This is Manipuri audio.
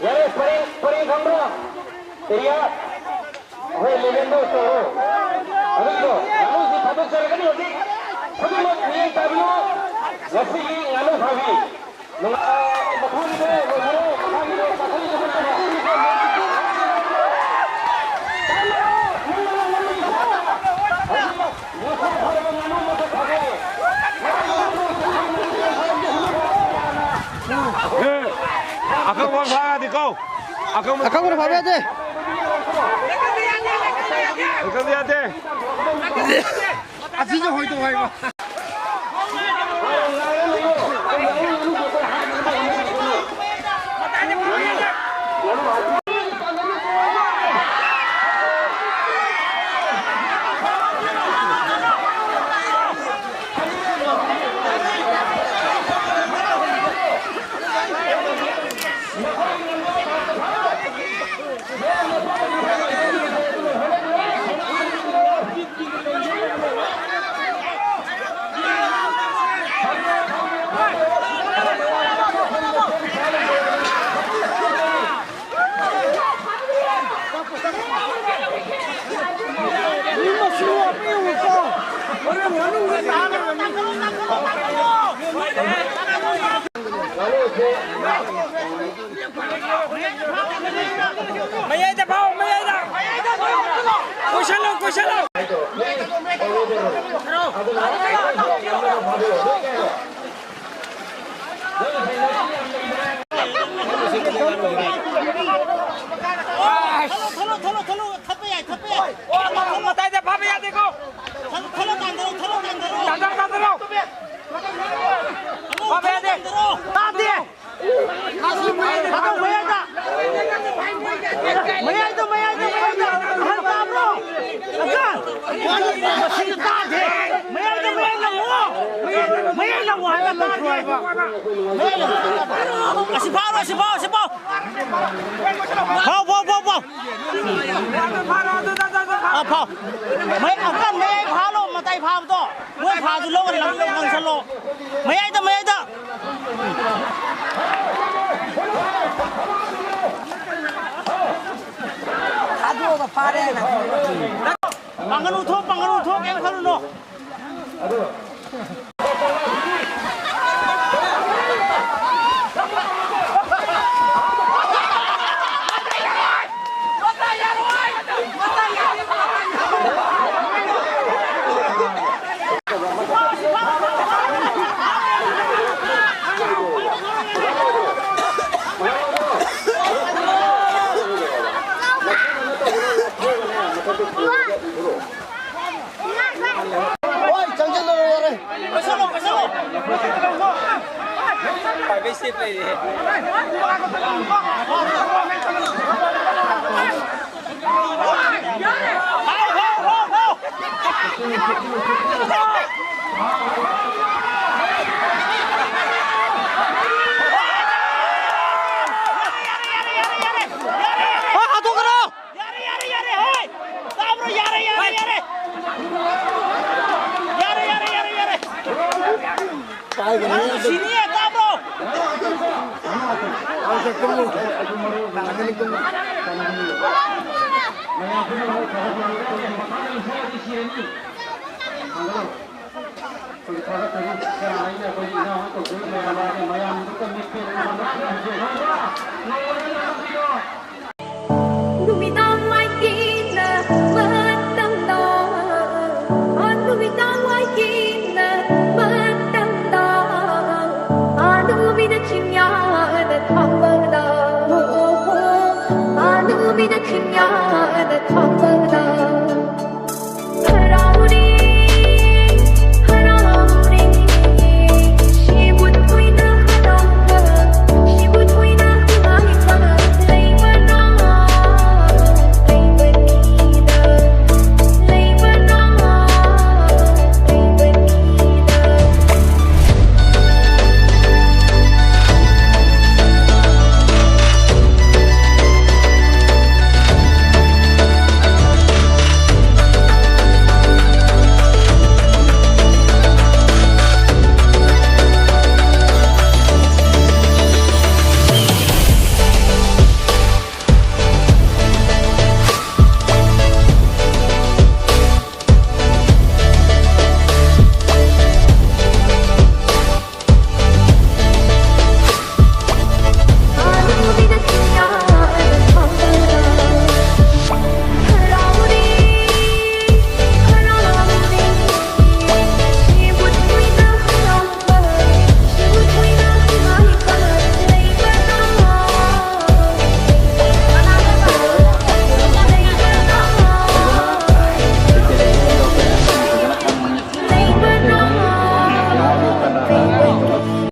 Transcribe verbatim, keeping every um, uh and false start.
ꯌꯥꯔꯦ, ꯄꯔꯦꯡ, ꯄꯔꯦꯡ ꯈꯪꯕ꯭ꯔꯣ? ꯑꯦꯔꯤꯌꯥ, ꯑꯩꯈꯣꯏ ꯂꯦꯚꯦꯟꯗꯣ ꯇꯧꯔꯣ꯫ ꯑꯗꯨꯒꯤꯗꯣ, ꯉꯥꯅꯨꯁꯤ ꯊꯥꯗꯣꯛꯆꯔꯒꯅꯤ ꯍꯧꯖꯤꯛ꯫ ꯈꯨꯗꯤꯡꯃꯛ ꯃꯤꯠꯌꯦꯡ ꯇꯥꯕꯤꯌꯨ꯫ ꯉꯁꯤꯒꯤ ꯉꯥꯅꯨ ꯐꯥꯕꯤ꯫ ꯅꯨꯡꯉꯥꯏ-, ꯃꯊꯪꯒꯤꯗꯣ ꯂꯣꯏꯁꯤꯜꯂꯣ, ꯃꯊꯪꯒꯤꯗꯣ ꯆꯥꯛꯈꯨꯝꯒꯤ ꯃꯊꯛꯇ꯫ ꯑꯦ, ꯑꯀꯪꯕ ꯐꯥꯔꯗꯤ ꯀꯣ꯫ ꯑꯀꯪꯕ ꯑꯀꯪꯕ ꯐꯥꯕ ꯌꯥꯗꯦ꯫ ꯑꯀꯪꯕ ꯌꯥꯗꯦ꯫ ꯑꯁꯤꯁꯨ ꯍꯣꯏꯗꯣꯛ ꯍꯥꯏꯕ꯫ ꯃꯌꯥꯏꯗ ꯐꯥꯎ, ꯃꯌꯥꯏꯗ꯫ ꯀꯣꯏꯁꯜꯂꯣ, ꯀꯣꯏꯁꯜꯂꯣ꯫ ꯊꯠꯄ ꯌꯥꯏ, ꯊꯠꯄ ꯌꯥꯏ꯫ ꯃꯇꯥꯏꯗ ꯐꯥꯕ ꯌꯥꯗꯦꯀꯣ꯫ ꯊꯠꯂꯣ, ꯊꯠꯂꯣ, ꯇꯥꯟꯊꯔꯣ, ꯊꯠꯂꯣ, ꯇꯥꯟꯊꯔꯣ꯫ ꯇꯥꯟꯊꯔꯣ, ꯇꯥꯟꯊꯔꯣ꯫ ꯐꯥꯕ ꯌꯥꯗꯦ꯫ ꯇꯥꯗꯦ꯫ ꯊꯠꯂꯣ, ꯃꯌꯥꯏꯗ꯫ ꯃꯌꯥꯏꯗ, ꯃꯌꯥꯏꯗ, ꯃꯌꯥꯏꯗ꯫ ꯑꯍꯜ ꯇꯥꯕ꯭ꯔꯣ? ꯑꯍꯜ꯫ ꯃꯁꯤ ꯇꯥꯗꯦ꯫ ꯃꯌꯥꯏꯗ, ꯃꯌꯥꯏ ꯂꯪꯉꯣ꯫ ꯃꯌꯥꯏ ꯂꯪꯉꯣ ꯍꯥꯏꯕ ꯇꯥꯗꯦ꯫ ꯃꯌꯥꯏ ꯂꯪꯉꯣ꯫ ꯑꯁꯤ ꯐꯥꯎꯔꯣ, ꯑꯁꯤ ꯐꯥꯎ, ꯑꯁꯤ ꯐꯥꯎ꯫ ꯐꯥꯎ, ꯐꯥꯎ, ꯐꯥꯎ, ꯐꯥꯎ꯫ ꯑ, ꯐꯥꯎ꯫ ꯃꯌꯥꯏ, ꯑꯀꯟ ꯃꯌꯥꯏ ꯐꯥꯍꯜꯂꯣ, ꯃꯇꯥꯏ ꯐꯥꯕꯗꯣ꯫ ꯃꯣꯏ ꯐꯥꯁꯨ ꯂꯧꯔ ꯂꯪ-, ꯂꯪꯁꯜꯂꯣ꯫ ꯃꯌꯥꯏꯗ, ꯃꯌꯥꯏꯗ꯫ ꯄꯥꯡꯒꯅꯨ ꯊꯣꯛ, ꯄꯥꯡꯒꯅꯨ ꯊꯣꯛ, ꯀꯩꯝ ꯈꯜꯂꯨꯅꯣ꯫ ꯍꯣꯏ, ꯆꯪꯁꯤꯜꯂꯔꯣ, ꯌꯥꯔꯦ꯫ ꯍꯣꯏ, ꯍꯥꯠꯇꯣꯛꯀꯅꯨ! ꯌꯥꯔꯦ, ꯌꯥꯔꯦ, ꯌꯥꯔꯦ, ꯍꯣꯏ! ꯇꯥꯕ꯭ꯔꯣ? ꯌꯥꯔꯦ, ꯌꯥꯔꯦ, ꯌꯥꯔꯦ, ꯌꯥꯔꯦ! ꯌꯥꯔꯦ, ꯌꯥꯔꯦ, ꯌꯥꯔꯦ, ꯌꯥꯔꯦ! ꯀꯥꯏꯗꯅꯣ? ꯅꯪ ꯁꯤꯅꯤꯌꯦ, ꯇꯥꯕ꯭ꯔꯣ? ꯅꯨꯃꯤꯗꯥꯡ ꯋꯥꯏꯒꯤꯅ ꯃꯇꯝꯗꯣ, ꯑꯣ ꯅꯨꯃꯤꯗꯥꯡ ꯋꯥꯏꯒꯤꯅ ꯃꯇꯝꯗꯣ, ꯑꯣ ꯅꯨꯃꯤꯠꯅ ꯆꯤꯡꯌꯥꯗ ꯊꯥꯡꯕꯗꯣ, ꯑꯣ ꯅꯨꯃꯤꯠꯅ ꯆꯤꯡꯌꯥꯗ ꯊꯥꯡꯕꯗꯣ꯫